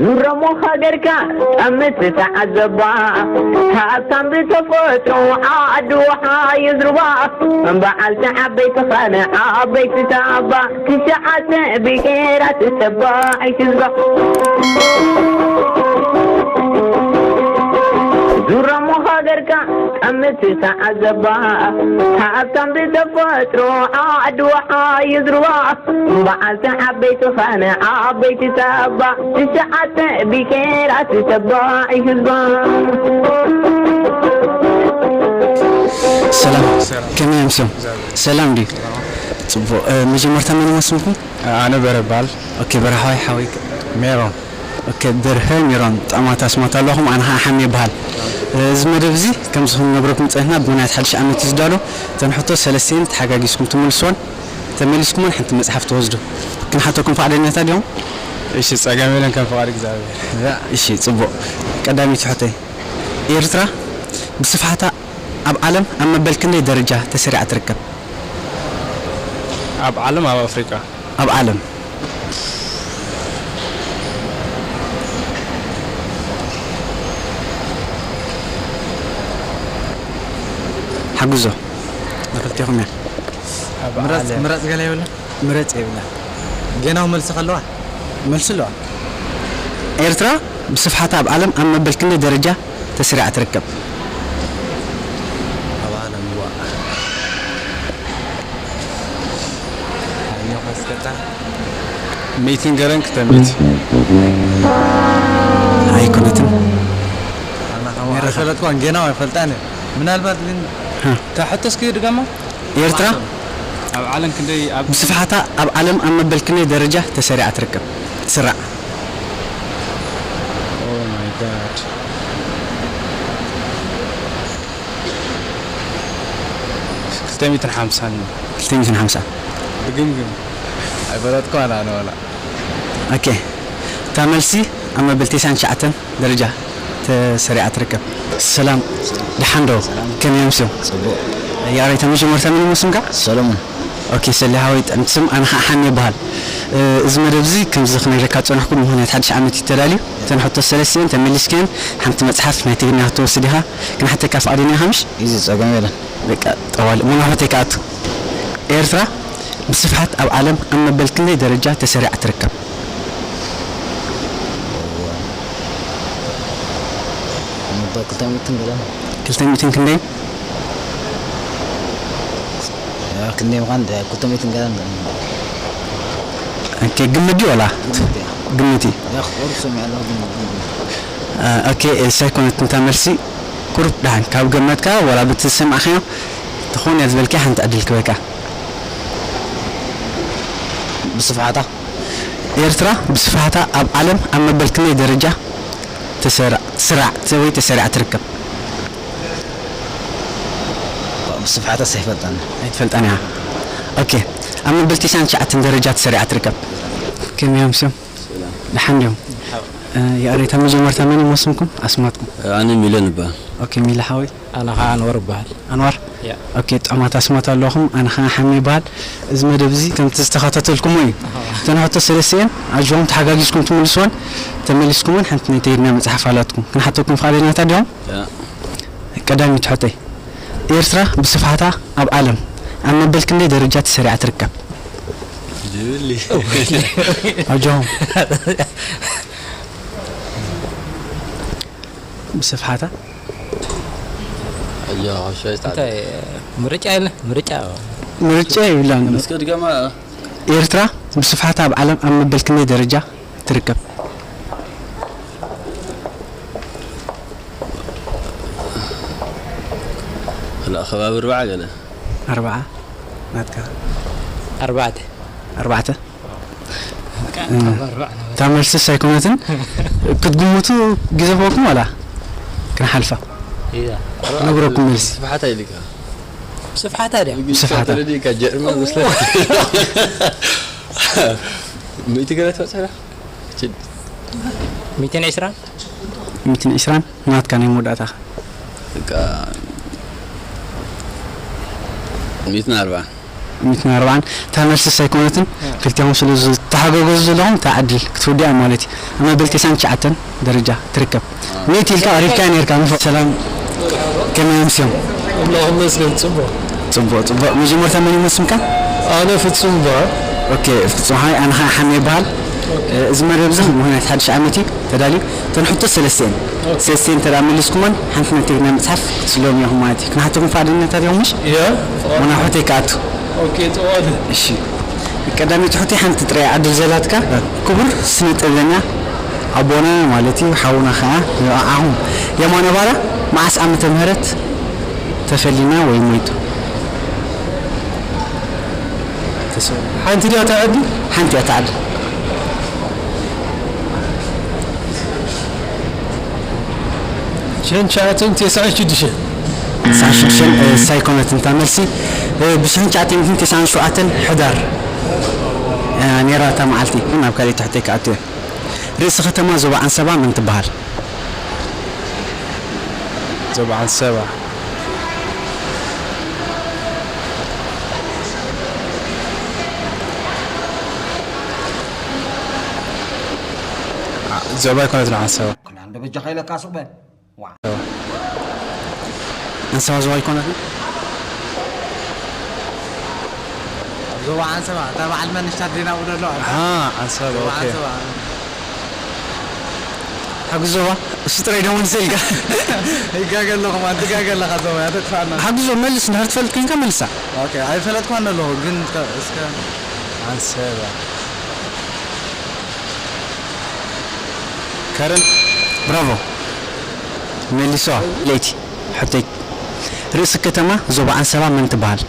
ዙረሞ ሃገርካ ጠምት ተዓዘባ፣ ሃብታም ብተፈጥሮ ዓዲ ውሓ ይዝርባ። በዓልቲ ዓበይቲ ኻነ ዓበይቲ ታባ፣ ትሽዓተ ብሄራት ተባዒት ህዝባ። ዙረሞ ሃገርካ ጠምት ተዓዘባ፣ ሃብታም ብተፈጥሮ ዓዲ ውሓ ይዝርባ። በዓልቲ ዓበይቲ ኻነ ዓበይቲ ታባ፣ ትሽዓተ ብሄራት ተባዒት ህዝባ። ሰላም፣ ከመይ ኣምስዮም? ሰላም ድዩ? ጽቡቕ። እ፣ መጀመርታ መን ይመስልኩም? ኣነ በረ እበሃል። ኦኬ፣ በረሃዋይ ሓወይ። ሜሮን። ኦኬ፣ በርሀ ሜሮን፣ ጥዑማት ኣስማት ኣለኹም። ኣነ ኸዓ ሓሜ ይበሃል። እ፣ እዚ መደብ እዚ ከምዚ ክንነግረኩም ጸኒሕና፣ ብምኽንያት ሓድሽ ዓመት እዩ ዝዳሎ። እተን ሕቶ ሰለስቲኤን ተሓጋጊዝኩም ትምልስወን፣ ተመሊስኩመን ሓንቲ መጽሓፍ ትወስዱ። ክንሓተኩም ፍቓደኛታት ዲኹም? እሺ፣ ጸገም የለን፣ ከም ፍቓድ እግዚኣብሔር። እሺ፣ ጽቡቕ። ቀዳመይቲ ሕቶይ፣ ኤርትራ ብስፍሓታ ኣብ ዓለም ኣብ መበል ክንደይ ደረጃ ተሰሪዓ ትርከብ? ኣብ ዓለም፣ ኣብ ኣፍሪቃ። ኣብ ዓለም። ሓግዞ። ንክልቴኹም እያ። ኣብ ምረጽ፣ ዓለም። ምረጽ ገለ የብላ? ምረጽ የብላ። ጌናዊ መልሲ ከለዋ? መልሲ ኣለዋ። ኤርትራ ብስፍሓታ ኣብ ዓለም ኣብ መበል ክንደይ ደረጃ ተሰሪዓ ትርከብ? ኣብ ዓለም፣ ዋ። ኣዮ ከስከታ። ሚእትን ገለን ክልተ ሚእቲ። ኣይኮነትን። ኣና ከማ ኣይፈለጥኳን፣ ጌናዊ ኣይፈልጣን እየ። ምናልባት ግን፣ ሃ። እታ ሕቶ እስኪ ድገማ። ኤርትራ ኣብ ዓለም ክንደይ ኣብ ብስፍሓታ ኣብ ዓለም ኣብ መበል ክንደይ ደረጃ ተሰሪዓ ትርከብ? ትስራዕ። Oh my God። ክልተ ሚእትን ሓምሳን። ክልተ ሚእትን ሓምሳን። ብግምግም። ኣይፈለጥኳን ኣነ ወላ። ኦኬ። እታ መልሲ ኣብ መበል ተስዓን ትሽዓተን ደረጃ ተሰሪዓ ትርከብ። ሰላም፣ ደሓን ዶ? ከመይ ኣምስዮም? ጽቡቕ። ያሬታ፣ መጀመርታ መን ይመስልካ? ሰሎሞን። ኦኬ፣ ሰሊ ሓወይ፣ ጥዕምቲ ስም፣ ኣነ ኸዓ ሓሜ ይበሃል። እ፣ እዚ መደብ እዚ ከምዚ ክነግረካ ዝጸናሕኩ ብምኽንያት ሓድሽ ዓመት እዩ ተዳልዩ። እተን ሕቶ ሰለስቲኤን ተመሊስክየን፣ ሓንቲ መጽሓፍ ናይ ትግርኛ ክትወስድ ኢኻ። ክንሓተካ ፍቓደኛ ኢኻ ምሽ? ኢዚ፣ ጸገም የለን። በቃ፣ ጠዋሊ፣ እሞ ናብ ሕቶይ ክኣቱ። ኤርትራ ብስፍሓት ኣብ ዓለም ኣብ መበል ክንደይ ደረጃ ተሰሪዓ ትርከብ? መበል ክልተ ሚእትን ገለን። ክልተ ሚእትን ክንደይ? ያ፣ ክንደይ ምዃን፣ እ፣ ክልተ ሚእትን ገለን። ኦኬ፣ ግምት ድዩ ወላ? ግምት እያ። ግምት እዩ። ያ፣ ቁሩብ ሰሚዐ ኣለኹ፣ ግን፣ ግን፣ እ፣ ኦኬ፣ እሳ ኣይኮነትን እታ መልሲ። ቁሩብ ደሓን ካብ ገመትካ፣ ወላ በቲ ዝሰማዕካዮ ትኾን እያ ዝበልካያ ሓንቲ ዕድል ክበካ። ብስፍሓታ? ኤርትራ ብስፍሓታ ኣብ ዓለም ኣብ መበል ክንደይ ደረጃ ተሰራ-፣ ትስራዕ ወይ ተሰሪዓ ትርከብ? ብስፍሓታስ ኣይፈልጣን። ኣይትፈልጣን ኢኻ። ኦኬ። ኣብ መበል ተስዓን ትሽዓተን ደረጃ ተሰሪዓ ትርከብ። ከመይ እዮም ስም? ደሓን ድዮም? እ፣ ያሬታ፣ መጀመርታ መን ይመስልኩም? ኣስማትኩም? ኣነ ሚለን እበሃል። ኦኬ፣ ሚለ ሓወይ። ኣነ ኸዓ ኣንዋር እበሃል። ኣንዋር? ያ። ኦኬ፣ ጥዑማት ኣስማት ኣለኹም። ኣነ ኸዓ ሓሜ ይበሃል። እዚ መደብ እዚ ከምቲ ዝተኸታተልኩሞ እዩ። ኣሃ። እተን ሕቶ ሰለስቲኤን ኣጆኹም ተሓጋጊዝኩም ትምልስወን፣ ተመሊስኩመን ሓንቲ ናይ ትግርኛ መጽሓፍ ኣላትኩም። ክንሓተኩም ፍቓደኛታት ዲኹም? ያ። ቀዳመይቲ ሕቶይ፣ ኤርትራ ብስፍሓታ ኣብ ዓለም ኣብ መበል ክንደይ ደረጃ ተሰሪዓ ትርከብ? ዝብል እዩ። ኣጆኹም። ብስፍሓታ? ኣጆኻ፣ ሻይ ስታዕ። እንታይ ምርጫ የለ? ምርጫ። ምርጫ የብላን። እስከ ድገማ። ኤርትራ ብስፍሓታ ኣብ ዓለም ኣብ መበል ክንደይ ደረጃ ትርከብ? ላ፣ ከባቢ ኣርባዓ ገለ። ኣርባዓ ናትካ? ኣርባዕተ። ኣርባዕተ? እታ መልስስ ኣይኮነትን። ክትግምቱ ግዜ ሂበኩም ዋላ ክንሓልፋ? እያ። ነግረኩም መልሲ። ስፍሓታ ኢልካ። ስፍሓታ ድያ? ስፍሓታ። ተረዲእካ ጀርመን መስለካ። ሚእቲ ገለ ትበጽሕ ዶ? ሚእትን ዕስራን? ሚእትን ዕስራን ናትካ ናይ መወዳእታኻ። በቃ፣ ሚእትን ኣርባዓን። ሚእትን ኣርባዓን። እታ መልስስ ኣይኮነትን። ክልቲኦም ስለ ዝታ-፣ ሓገገዙ ዘለኹም እታ ዕድል ክትውድያ ማለት እዩ። ኣብ መበል ተስዓን ትሽዓተን ደረጃ ትርከብ። ሚእቲ ኢልካ ቀሪብካ ነርካ። ሰላም፣ ከመይ ኣምስዮም? ኣምላኽ ይመስገን፣ ጽቡቕ። ጽቡቕ፣ ጽቡቕ። መጀመርታ መን ይመስምካ? ኣነ ፍጹም ይበሃል። ኦኬ፣ ፍጹም። ሃይ፣ ኣነ ኸዓ ሓሜ ይበሃል። እዚ መደብ እዚ ምኽንያት ሓድሽ ዓመት እዩ ተዳልዩ። እተን ሕቶ ሰለስተ እየን። ኦኬ። ሰለስተ እንተ ደኣ መሊስኩመን፣ ሓንቲ ናይ ትግርኛ መጽሓፍ ክትስለሙ ኢኹም ማለት እዩ። ክንሓተኩም ፍቓደኛታት ኢኹም ምሽ? እየ። ዋና ሕቶይ ክኣቱ። ኦኬ፣ ጽቡቕ። እሺ። ቀዳመይቲ ሕቶይ ሓንቲ ጥራይ ዕድል ዘላትካ። ክቡር ስነ ጥበበኛ ኣቦና ማለት እዩ፣ ሓውና ኸዓ ንዓኹም። የማነ ባርያ መዓስ ዓመተ ምህረት ተፈሊና ወይ ሞይቱ? ሓንቲ ድያ እታ ዕድል? ሓንቲ እያ እታ ዕድል። ሽሕን ትሽዓተን ተስዓን ሽዱሽተን። ተስዓን ሽዱሽተን፣ እ፣ ሳይኮነትን እታ መልሲ፣ እ፣ ብሽሕን ትሽዓተን ሚእትን ተስዓን ሸውዓተን ሕዳር፣ እ፣ ነይራ እታ መዓልቲ። ናብ ካልኣይቲ ሕቶይ ክኣቱ እየ። ርእሲ ከተማ ዞባ ዓንሰባ መን ትበሃል? ዞባ ዓንሰባ። አ፣ ዞባ ኣይኮነትን ዓንሰባ። ክላን ዶ በጃኻ ኢለካ ሱቕ በል። ዋ። ዓንሰባ ዞባ ኣይኮነትን? ኣብ ዞባ ዓንሰባ፣ እታ በዓል መንሽታ ዲና ብሎ ኣሎ። ኣሃ፣ ዓንሰባ፣ ዞባ ኦኬ። ዓንሰባ። ሓጉስ ዞባ፣ እሱ ጥራይ ዶ መልሰልካ? ይጋገ ኣለኹም፣ ኣንተ ጋገ ኣለኻ ዞባ፣ ኣተጥፋእና። ሓጉስ ዞባ፣ መልስ እንድሕር ትፈልጥ ኮይንካ መልሳ። ኦኬ፣ ኣይፈለጥኳን ኣለኹ፣ ግን ከ-፣ እስከ ዓንሰባ። ከረን። ብራቮ። መሊሶ። ለይቲ። ሕቶይ። ርእሲ ከተማ ዞባ ዓንሰባ መን ትበሃል?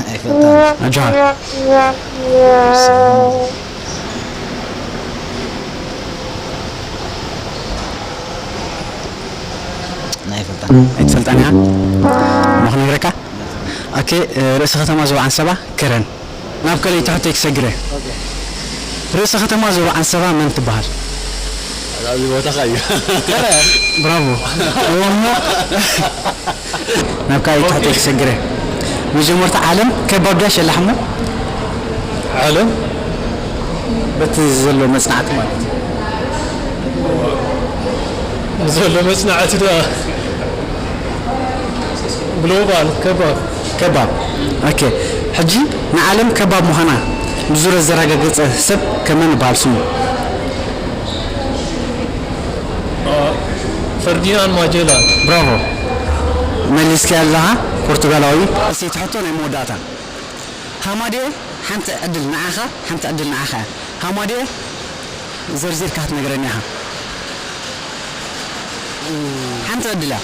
ኣይፈልጣን። ኣጆኻ። ናይ ፈልጣን። ኣይትፈልጣን እያ? እሞ ክነግረካ? ኦኬ፣ እ፣ ርእሰ ከተማ ዞባ ዓንሰባ ከረን። ናብ ካልኣይቲ ሕቶይ ክሰግር እየ። ኦኬ። ርእሰ ከተማ ዞባ ዓንሰባ መን ትበሃል? ኣብዚ ቦታኻ እዩ። ከረን። ብራቮ። እሞ ናብ ካልኣይቲ ሕቶይ ክሰግር እየ። መጀመርታ ዓለም ከባብ ድያ ሸላሕ እሞ? ዓለም? በቲ ዘሎ መጽናዕቲ ማለት እዩ። ዘሎ መጽናዕቲ ዶ ግሎባል ከባብ። ከባብ። ኦኬ። ሕጂ ንዓለም ከባብ ምዃና ብዙረት ዘረጋገጸ ሰብ ከመን ይበሃል ስሙ? አ፣ ፈርዲናንድ ማጀላን። ብራቮ። መሊስካያ ኣለኻ፣ ፖርቱጋላዊ። እሰይቲ ሕቶ ናይ መወዳእታ። ሃማዴ ሓንቲ ዕድል ንዓኻ፣ ሓንቲ ዕድል ንዓኻ እያ። ሃማዴ ዘርዚርካ ክትነግረኒ ኢኻ። ሓንቲ ዕድል እያ።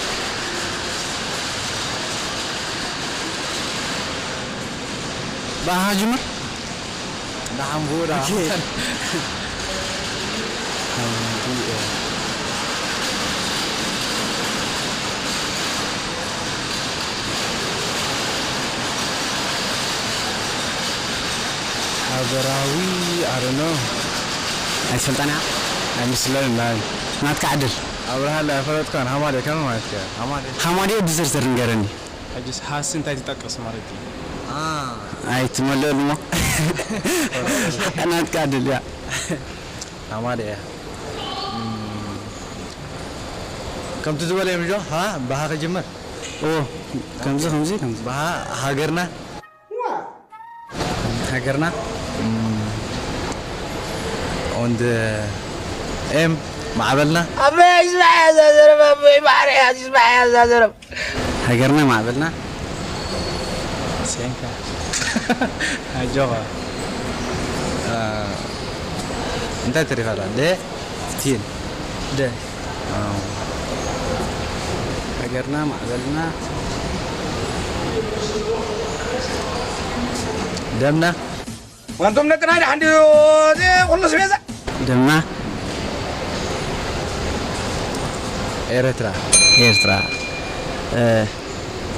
ብኣኻ ጅምር። ንሓምቡዳ። ኦኬ። ሃገራዊ ኣረኖ። ኣይትፈልጣን እያ? ኣይመስለንን ናይ። ናትካ ዕድል። ኣብርሃለይ ኣይፈለጥካን። ሃማዴ ከመይ ማለት እያ? ሃማዴ። ሃማዴ ብዝርዝር ንገረኒ። ሕጂስ ሃሲ እንታይ ትጠቅስ ማለት እዩ? አ። ኣይትመልእሉ እሞ። ናትካ ዕድል እያ። ሃማዴ እያ። እም፣ ከምቲ ዝበለ እዮም ጆ? ሃ? ብሃ ክጅምር? ኦ፣ ከምዚ፣ ከምዚ፣ ከምዚ። ብሃ ሃገርና? ሃገርና? እም፣ ኦንድ ኤም ማዕበልና? ኣቦይ፣ ኣይስማዕ እያ እዛ ዘረባ፣ ኣቦይ፣ ማዕረ እያ፣ ኣይስማዕ እያ እዛ ዘረባ። ሃገርና ማዕበልና? ሴንካ። ኣጆኻ። እ፣ እንታይ ተሪፋ ኣላ? ደ? ፊፍቲን። ደ። ኣዎ። ሃገርና ማዕበልና። ደምና? ዋንቶም ደቅና ደሓን ድዩ? እዚ ኩሉ ስቤዛ? ደምና? ኤረትራ። ኤርትራ። እ፣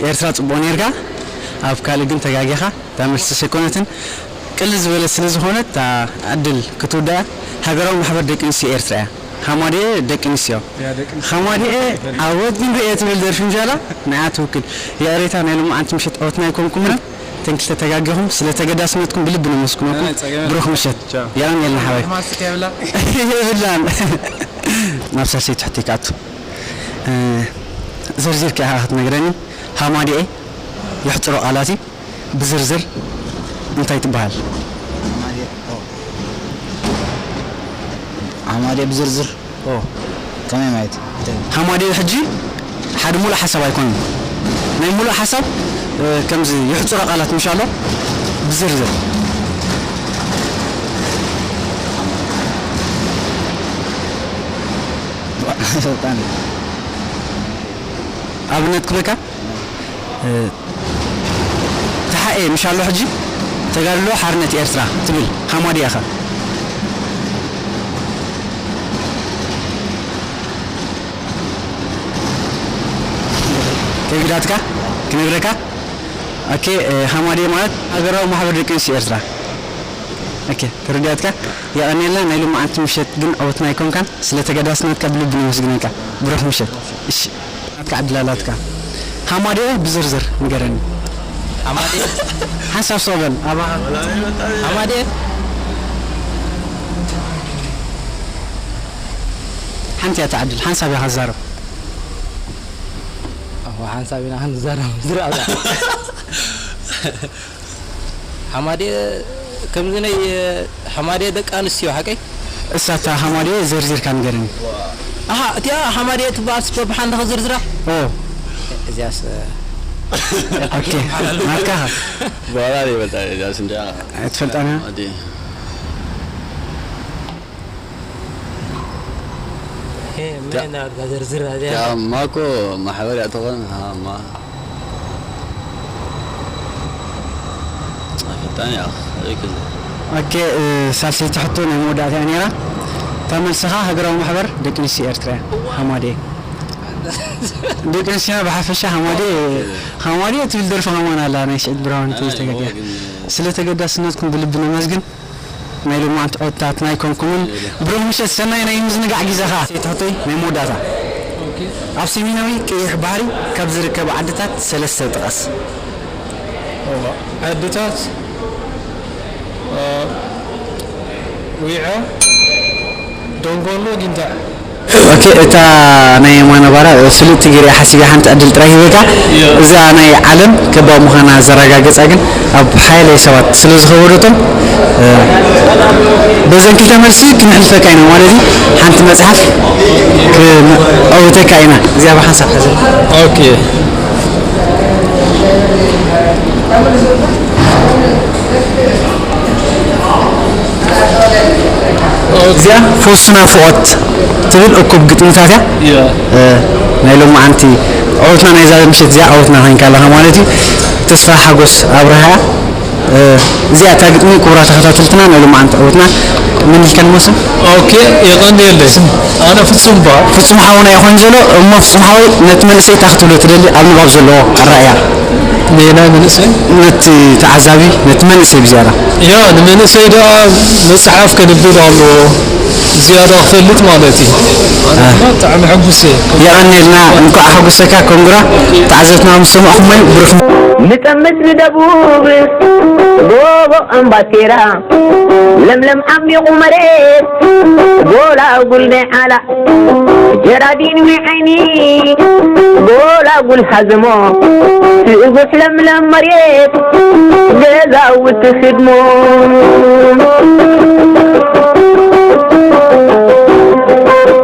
ኤርትራ ጽቡቕ ኔርካ፣ ኣብ ካልእ ግን ተጋጊኻ። እታ መልሲ ሰይኮነትን ቅልል ዝበለት ስለ ዝኾነት፣ እታ ዕድል ክትውዳእ እያ። ሃገራዊ ማሕበር ደቂ ኣንስትዮ ኤርትራ እያ። ሃማዴ ደቂ ኣንስትዮ። ሃማዴ ዓወት ንርእየ ትብል ደርፊ እንሻላ ንዓ ትውክል። ይቕሬታ ናይ ሎማዓንቲ ምሸት ዓወትና ኣይኮንኩምና። ተንክል ተተጋጊኹም፣ ስለ ተገዳስነትኩም ብልቢ ነመስግነኩም። ብሩኽ ምሸት። የቐንየልና ሓወይ። የብላን። ናብ ሳልሰይቲ ሕቶይ ክኣቱ። ዘርዚርካ ኢኻ ክትነግረኒ። ሃማዴ የሕፅሮ ቃላት እዩ። ብዝርዝር እንታይ ትበሃል? ሃማዴ ብዝርዝር ከመይ ማለት? ሃማዴ ሕጂ ሓደ ሙሉእ ሓሳብ ኣይኮነን። ናይ ሙሉእ ሓሳብ ከምዚ የሕፅሮ ቃላት ምሻሎ ብዝርዝር ኣብነት ክበካ ተሓኤ ምሻሎ ሕጂ ተጋድሎ ሓርነት ኤርትራ ትብል ሃማዴ ኢኻ። ከቢዳትካ ክነግረካ። ኦኬ፣ ሃማዴ ማለት ሃገራዊ ማሕበር ደቂ ኣንስትዮ ኤርትራ። ኦኬ፣ ተረዲኣትካ። የቐንየልና። ናይ ሎማዓንቲ ምሸት ግን ዕወትና ኣይኮንካን። ስለ ተገዳስነትካ ብልቢ ነመስግነካ። ብሩኽ ምሸት። እሺ። ናትካ ዕድል ኣላትካ። ሃማዴ ብዝርዝር ንገረኒ። ሓማዴ ሓንሳብ ሶበል ኣባኻ። ሓማዴ ሓንቲ እያ ትዓድል ሓንሳብ እያ ካዛረብ። ሓንሳብ ኢና ክንዛረብ ዝረኣዛ ሓማዴ ከምዚ ናይ ሓማዴ ደቂ ኣንስትዮ ሓቀይ? እሳታ ሓማዴ ዘርዚርካ ንገርኒ። ኣሃ እቲኣ ሓማዴ ትበሃል ስፖ ብሓንዳ ክዝርዝራ? ኦ እዚያስ ኦኬ ናትካ በኋላ ይበልጣ እዚያስ እንዲያ ትፈልጣና? ሜና ዘርዝር እዚያ ማኮ ማሕበር እያ ትኾን ማ ፈጣን እያ ሪክዝ ኦኬ ሳልሰይቲ ሕቶ ናይ መወዳእታ እያ ነይራ። እታ መልስኻ ሃገራዊ ማሕበር ደቂ ኣንስትዮ ኤርትራ እያ። ሃማዴ ደቂ ኣንስትዮና ብሓፈሻ ሃማዴ ሃማዴ ትብል ደርፊ ከማን ኣላ ናይ ስዒድ ብርሃን ትብል ተገዲያ። ስለ ተገዳስነትኩም ብልቢ ነመስግን። ናይ ሎማዓንቲ ዕወታት ናይኮም ኩኑን ብሩህ ምሸት ሰናይ ናይ ምዝንጋዕ ጊዘኻ። ሰይትሕቶይ ናይ መወዳእታ ኣብ ሰሜናዊ ቀይሕ ባሕሪ ካብ ዝርከቡ ዓድታት ሰለስተ ጥቐስ። ዓድታት ዊዐ፣ ደንጎሎ፣ ጊንዳዕ። ኦኬ እታ ናይ የማነ ባራ ፍልጥቲ ገይረ ሓሲበ ሓንቲ ዕድል ጥራይ ሂበካ እዛ ናይ ዓለም ከባብ ምዃና ዘረጋገጻ ግን ኣብ ሓያለይ ሰባት ስለ ዝኸበደቶም በዘን ክልተ መልሲ ክንሕልፈካ ኢና ማለት እዩ። ሓንቲ መጽሓፍ ክንዕውተካ ኢና። እዚኣ ብሓንሳብ ሕዘ። ኦኬ እዚኣ ፈውስና ፍቆት ትብል እኩብ ግጥምታት እያ። ናይ ሎማዓንቲ ዕወትና ናይዛ ምሸት እዚኣ ዕወትና ኮይንካ ኣለኻ ማለት እዩ። ተስፋ ሓጎስ ኣብርሃ እያ። እዚኣ እታ ግጥሚ ክቡራት ተኸታተልትና ናይ ሎማዓንቲ ዕወትና መን ኢልካ ንመስል? ኦኬ የቐንየለይ። ኣነ ፍጹም እባ። ፍጹም ሓውና እዩ ኮይኑ ዘሎ እሞ ፍጹም ሓወይ ነቲ መንእሰይ እንታይ ክትብሎ ትደሊ ኣብ ንባብ ዘለዎ ኣረኣእያ? ንናይ መንእሰይ? ነቲ ተዓዛቢ ነቲ መንእሰይ ብዝያዳ። ያ ንመንእሰይ ደኣ መጽሓፍ ከንብብ ኣለዎ ዝያዳ ክፈልጥ ማለት እዩ። ኣነ ድማ ብጣዕሚ ሕጉስ እየ። የቐንየልና እንኳዕ ኣሐጎሰካ ኮንግራ ተዓዘብትና ምስ ሰማዕኹሞ እዩ ብሩኽ። ንጠምት ንደቡብ ጎቦ ኣምባሴራ ለምለም ዓሚቑ መሬት ጎላጉል ናይ ዓላ ጀራዲን ዊዐይኒ ጎላጉል ሃዘሞ ስቡሕ ለምለም መሬት ገዛውቲ ህድሞ